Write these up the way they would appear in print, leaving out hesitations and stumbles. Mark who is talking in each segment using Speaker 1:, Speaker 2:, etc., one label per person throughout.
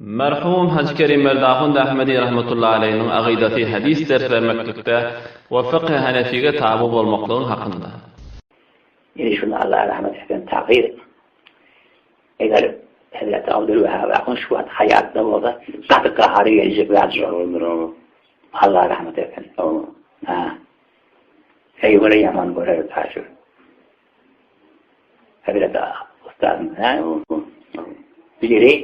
Speaker 1: Merhum Hajy Kerim Merdahund Ahmedi rahmetullahi aleýhiniň agydasy hadys ders bermeklikde we fykhy hanefige taby bolmaklygyň hakynda.
Speaker 2: Ine şunda Allah rahmet etsin takyr eger Hezreti Abdülwehhab ahun şu wagt haýatda bolsa gaty gahary geljek zat şol. Allah rahmet etsin. Ha. Heýwere ýaman görer taşy. Hezreti Ustadym, ha? Biri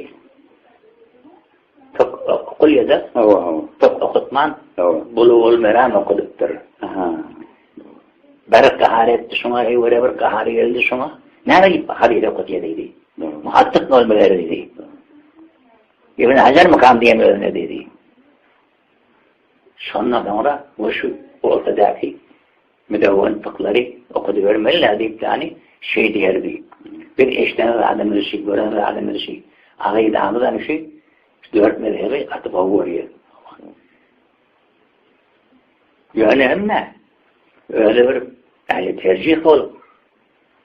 Speaker 2: tok okulýada, tok okutman, Bulugul Meram okudypdyr. Bir gahar etdi şoňa, eýwere bir gahary geldi şoňa. Näme diýip hadys okudýar diýdi. Muhaddyk bolmaly diýdi. Ibn Hajar mykam diýen özüne diýdi. Şondan soňra we şu ortadaky Müdewwen pyklary okadybermeli-dä diýip ýany şeý diýerdi. Biz eşiden zadymyz şi, gören zadymyz şi. Akydamyzam şi, şu dört mezhebi gaty gowy görýäs. Ýöne hemme özi bir ähli terjih bolup,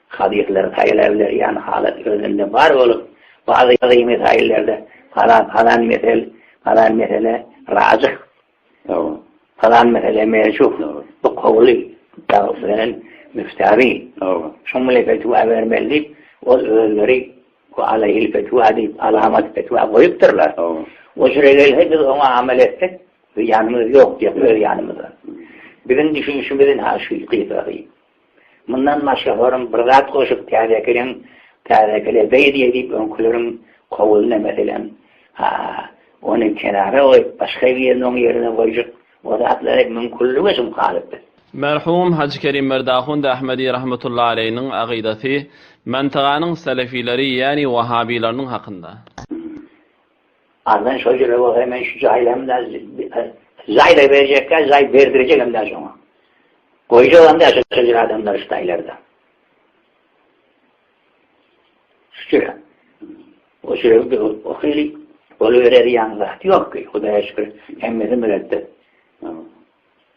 Speaker 2: hadyslary saýlap halat özünde bar bolup, bazy mesaillerde falan falan mesel, falan mesele rajyh Falan mesele merjuh. Bu kowly bilen müftabi. Şoň bilen fetwa bermeli diýip, ol özleri bu aleýhil fetwa diýip alamat fetwa goýupdyrlar. O jüre gelse biz oňa amal etsek, zyýanymyz ýok diýip öz ýanymyzdan. Biziň düşünişimiz ha şu gysasy. Mundan başga horum bir zat goşup täzekiliň täzekile beý diýe diýip öňküleriň kowulyna meselem ha ony kenara goýup başga birini oň ýerine goýjak o zatlar mümkinlige şum galyp biz.
Speaker 1: Merhum Hajy Kerim Merdahund Ahmedi rahmetullahi aleýhiniň agydasy Mantaganyň selefileri ýäni wahabileriniň hakynda.
Speaker 2: Ardan şo ýere bolsa men şu jaýlamda jaý-da berjekkä jaý berdirjegem däl şoňa. Goýjagam däl şo jür adamlary şu taýlarda. Şu jüre. O jüre o hili boluberer ýaň zat ýok ki, Hudaýa şükür hemmesi mürettep.